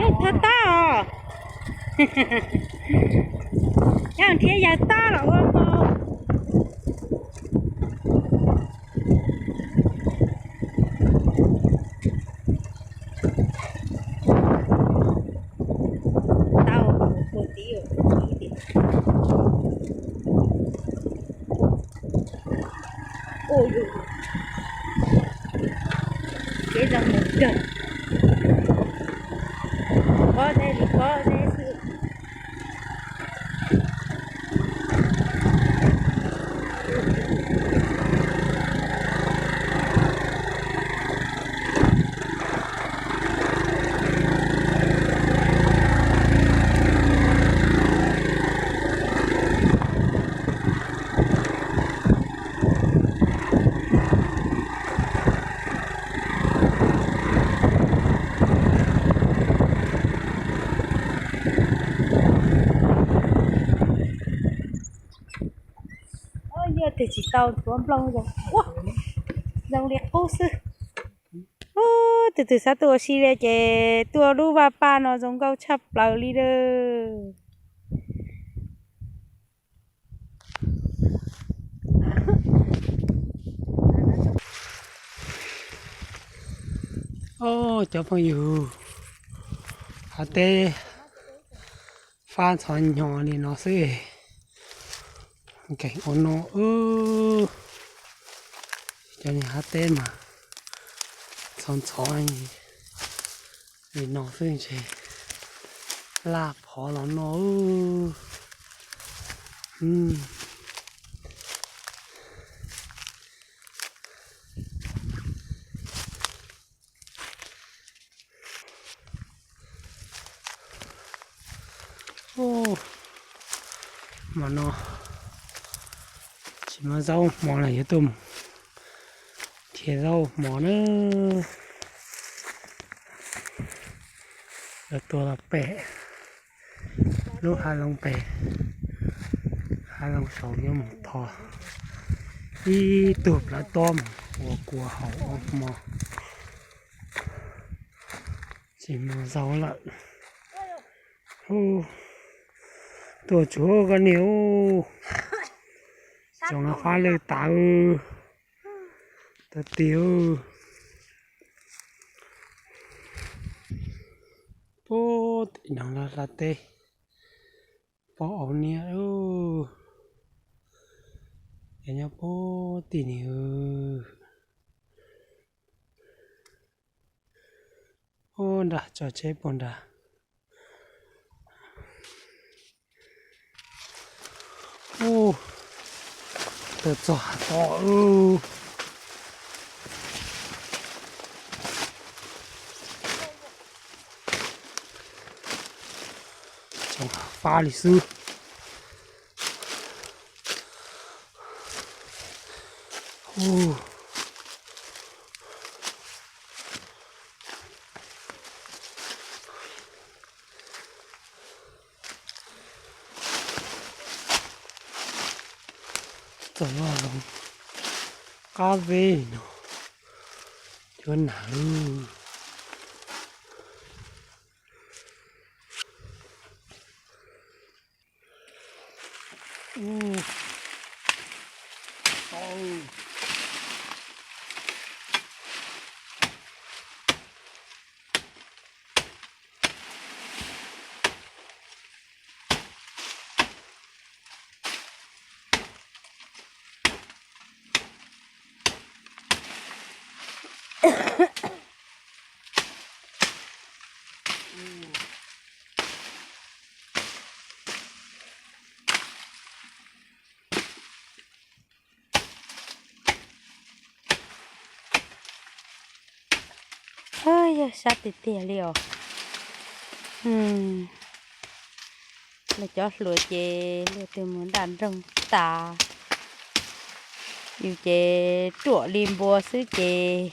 Thov tob os. Nyob nrhiav yawg tob los ua npau. Tau, ua tib, ua tib. Ua yus kev zoo mus kawg. Pob zeb li pob zeb xwb. Yog tias tsis tau ntxuav nplooj zoo, ua, zoo li qub xwb. Ub, tus twg xav tuaj ua si li ces tuaj lub vaj paj no zoo nkauj tshaj plaws li lawm. Os, cov phooj ywg, hav teb fab ntxhov nyo li no xwb. Nkees ua no, cov niag hav teb mas ntxhov ntxhov li no xwb ntshe laj phov los no. Ub, hmo no tsis muaj zaub hmo los yuav tuaj mus nrhiav zaub hmo na. Lawv tuaj los pem lub hav zoov pem, hav zoov saud yuav mus thov ib tug plawv tob mus ua kua haus ua hmo. Tsis muaj zaub lawm. Tuaj tsuag koj niag ub, tsoom fab lwj tas, tag tig. Puag tim no lawv hla teb, pom au niam, es nyob puag tim ni. Ub, nrag tso tsheb puag nrag. Ub, tuaj txog hav tod. Tsoom fab li xwb. Txog lub hav zoov qab zeb no, cuab nag lub. Yog sab tiag tiag li os. Los cov hluas ces luag twg mus nram nroog tas, yus ces ruam li npua xwb ces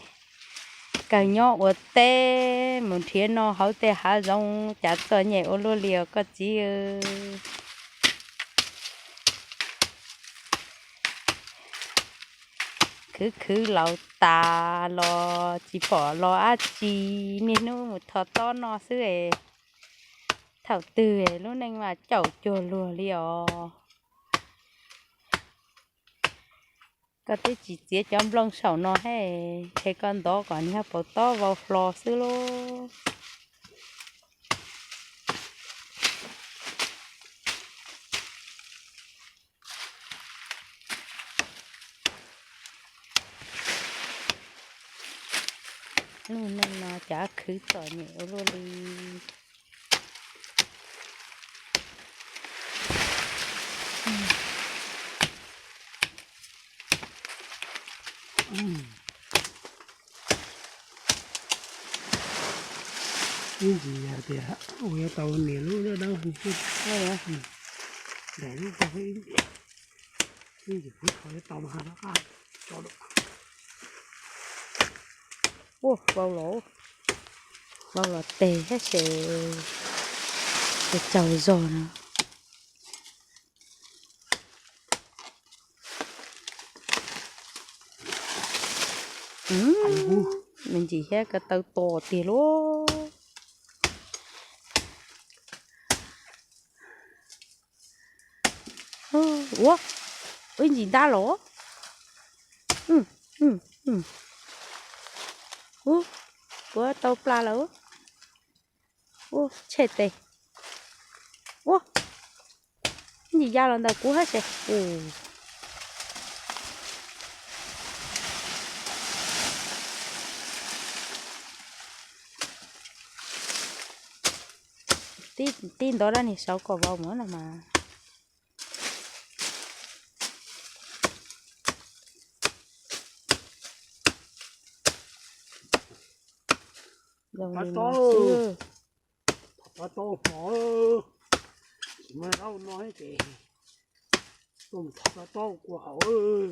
kawg nyob ua teb mus nrhiav noj hauv tej hav zoov, cas txom nyem ua luaj li os koj txiv. Khwv khwv laus tas los tsis pom los dab tsi, niaj hnub mus thov tob noj xwb es. Thaum twg lub neej mas caum cuag luag li os. Koj twb tsis txiav cov nplooj saum no he, es koj ntov kom niag hauv paus tob vau hlo xwb lauj. Lub neej no cas khwv txom nyem ua luaj li. Ib ntsis yog tias ua yuav tau niam lub dawb dawb, ntaim lub tau ib ntsis, ib ntsis kuv thaum yuav tau mas rov qab tso dua. Ua vau los, vau los tes thiab ces tsaug zog no. Me ntsis thiab ko taw tos tiag lauj. Ua, ib ntsis ntab los. Ua, kuv tau pla lawm. Ua, tshem tes. Ua, ib ntsis ya los ntawm kuv hab se. Tib ntov dab niag saud kom vau mov no mas. Zoo li no xwb. Pab tau hmo, tsis muaj zaub no ces tuaj mus thov pab tau kua hauv.